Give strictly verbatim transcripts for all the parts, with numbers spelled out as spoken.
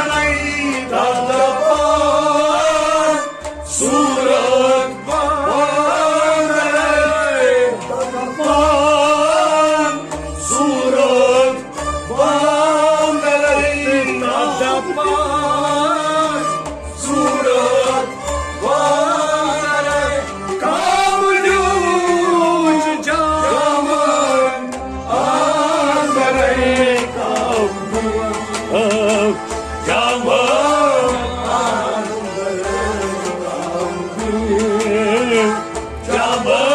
تَتھ دَپان صوٗرت بانٛدَرَے، تَتھ دَپان صوٗرت بانٛدَرَے، تَتھ دَپان صوٗرت بانٛدَرَے، کَم دیوٗچ جامَن اَندَرَے، کَم دیوٗچ جامَن اَندَرَے، کَم دیوٗچ جامَن۔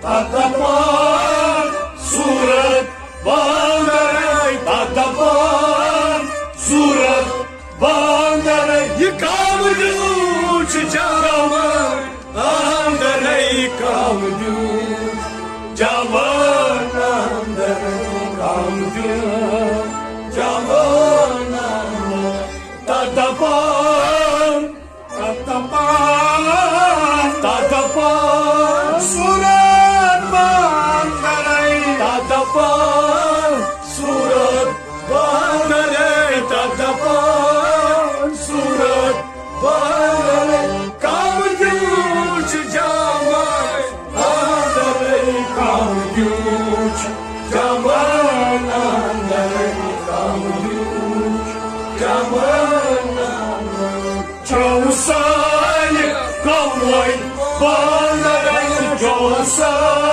تَتھ دَپان صوٗرت بانٛدَرَے، تَتھ دَپان صوٗرت بانٛدَرَے، یہِ کَم دیوٗچ جامَن اَندَرَے، کَم دیوٗچ جامَن اَندَرَے، کَم دیوٗچ جامَن اَندَرَے۔ تَتھ دَپان، تَتھ دَپان، تَتھ دَپان صوٗرت بانٛدَرَے، تَتھ دَپان صوٗرت بانٛدَرَے، تَتھ دَپان صوٗرت بانٛدَرَے، کَم دیوٗچ جامَن اَندَرَے، کَم دیوٗچ جامَن اَندَرَے، کَم دیوٗچ جامَن اَندَرَے۔ چوسان کموے بانٛدَرَے، چوسان